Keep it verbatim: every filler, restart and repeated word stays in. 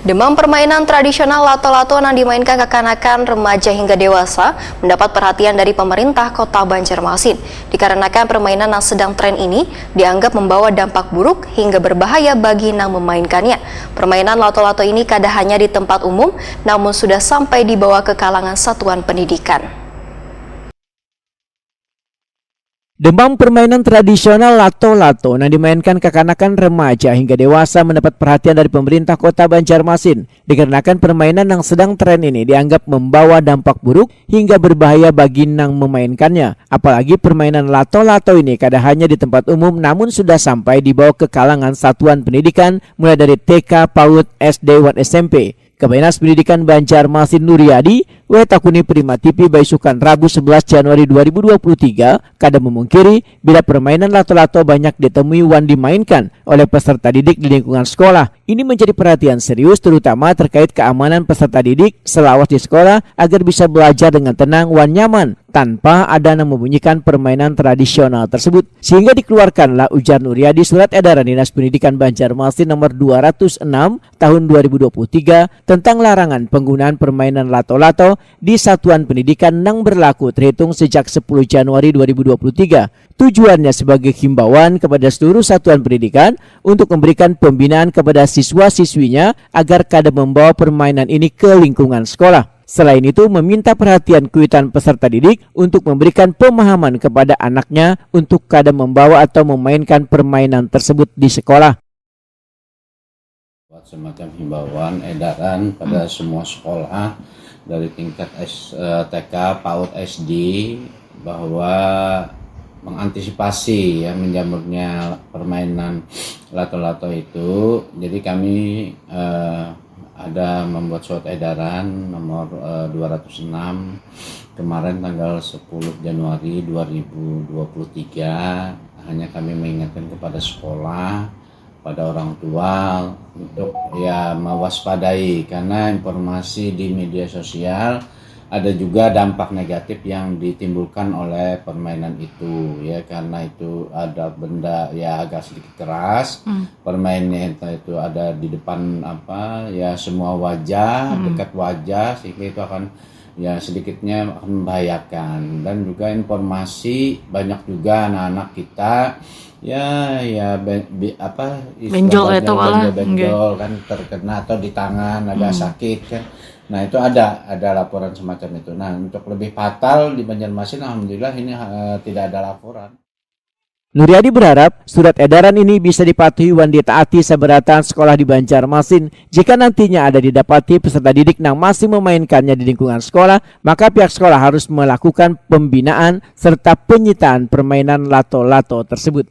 Demam permainan tradisional lato-lato nang dimainkan kakanakan, remaja hingga dewasa mendapat perhatian dari pemerintah Kota Banjarmasin. Dikarenakan permainan nang sedang tren ini dianggap membawa dampak buruk hingga berbahaya bagi nang memainkannya. Permainan lato-lato ini kada hanya di tempat umum, namun sudah sampai dibawa ke kalangan satuan pendidikan. Demam permainan tradisional lato-lato nang dimainkan kakanakan, remaja hingga dewasa mendapat perhatian dari pemerintah Kota Banjarmasin. Dikarenakan permainan yang sedang tren ini dianggap membawa dampak buruk hingga berbahaya bagi nang memainkannya. Apalagi permainan lato-lato ini kada hanya di tempat umum, namun sudah sampai dibawa ke kalangan satuan pendidikan, mulai dari T K, PAUD, S D, wan S M P. Kabanyakan Pendidikan Banjarmasin Nuriadi, W H takuni Prima T V baisukan Rabu sebelas Januari dua ribu dua puluh tiga, kada memungkiri bila permainan lato-lato banyak ditemui wan dimainkan oleh peserta didik di lingkungan sekolah. Ini menjadi perhatian serius, terutama terkait keamanan peserta didik selawas di sekolah, agar bisa belajar dengan tenang wan nyaman tanpa ada yang membunyikan permainan tradisional tersebut. Sehingga dikeluarkanlah, ujar Nuriadi, surat edaran Dinas Pendidikan Banjarmasin nomor dua ratus enam tahun dua ribu dua puluh tiga tentang larangan penggunaan permainan lato-lato di satuan pendidikan nang berlaku terhitung sejak sepuluh Januari dua ribu dua puluh tiga. Tujuannya sebagai himbauan kepada seluruh satuan pendidikan untuk memberikan pembinaan kepada siswa-siswinya agar kada membawa permainan ini ke lingkungan sekolah. Selain itu, meminta perhatian kuitan peserta didik untuk memberikan pemahaman kepada anaknya untuk kada membawa atau memainkan permainan tersebut di sekolah. Buat semacam himbauan, edaran pada semua sekolah dari tingkat S, eh, T K, PAUD, S D, bahwa mengantisipasi, ya, menjamurnya permainan lato-lato itu. Jadi kami, eh, ada membuat surat edaran nomor, eh, dua ratus enam kemarin, tanggal sepuluh Januari dua ribu dua puluh tiga. Hanya kami mengingatkan kepada sekolah, pada orang tua untuk, ya, mewaspadai, karena informasi di media sosial ada juga dampak negatif yang ditimbulkan oleh permainan itu, ya, karena itu ada benda, ya, agak sedikit keras, permainnya itu ada di depan, apa, ya, semua wajah, dekat wajah, sehingga itu akan, ya, sedikitnya akan membahayakan. Dan juga informasi, banyak juga anak-anak kita, ya, ya, be- be- apa, istilah Benjol barunya itu malah, benjol-benjol kan, terkena atau di tangan agak sakit kan. Nah, itu ada ada laporan semacam itu. Nah, untuk lebih fatal di Banjarmasin, alhamdulillah ini, eh, tidak ada laporan. Nuriadi berharap surat edaran ini bisa dipatuhi wan ditaati sabarataan sekolah di Banjarmasin. Jika nantinya ada didapati peserta didik nang masih memainkannya di lingkungan sekolah, maka pihak sekolah harus melakukan pembinaan serta penyitaan permainan lato-lato tersebut.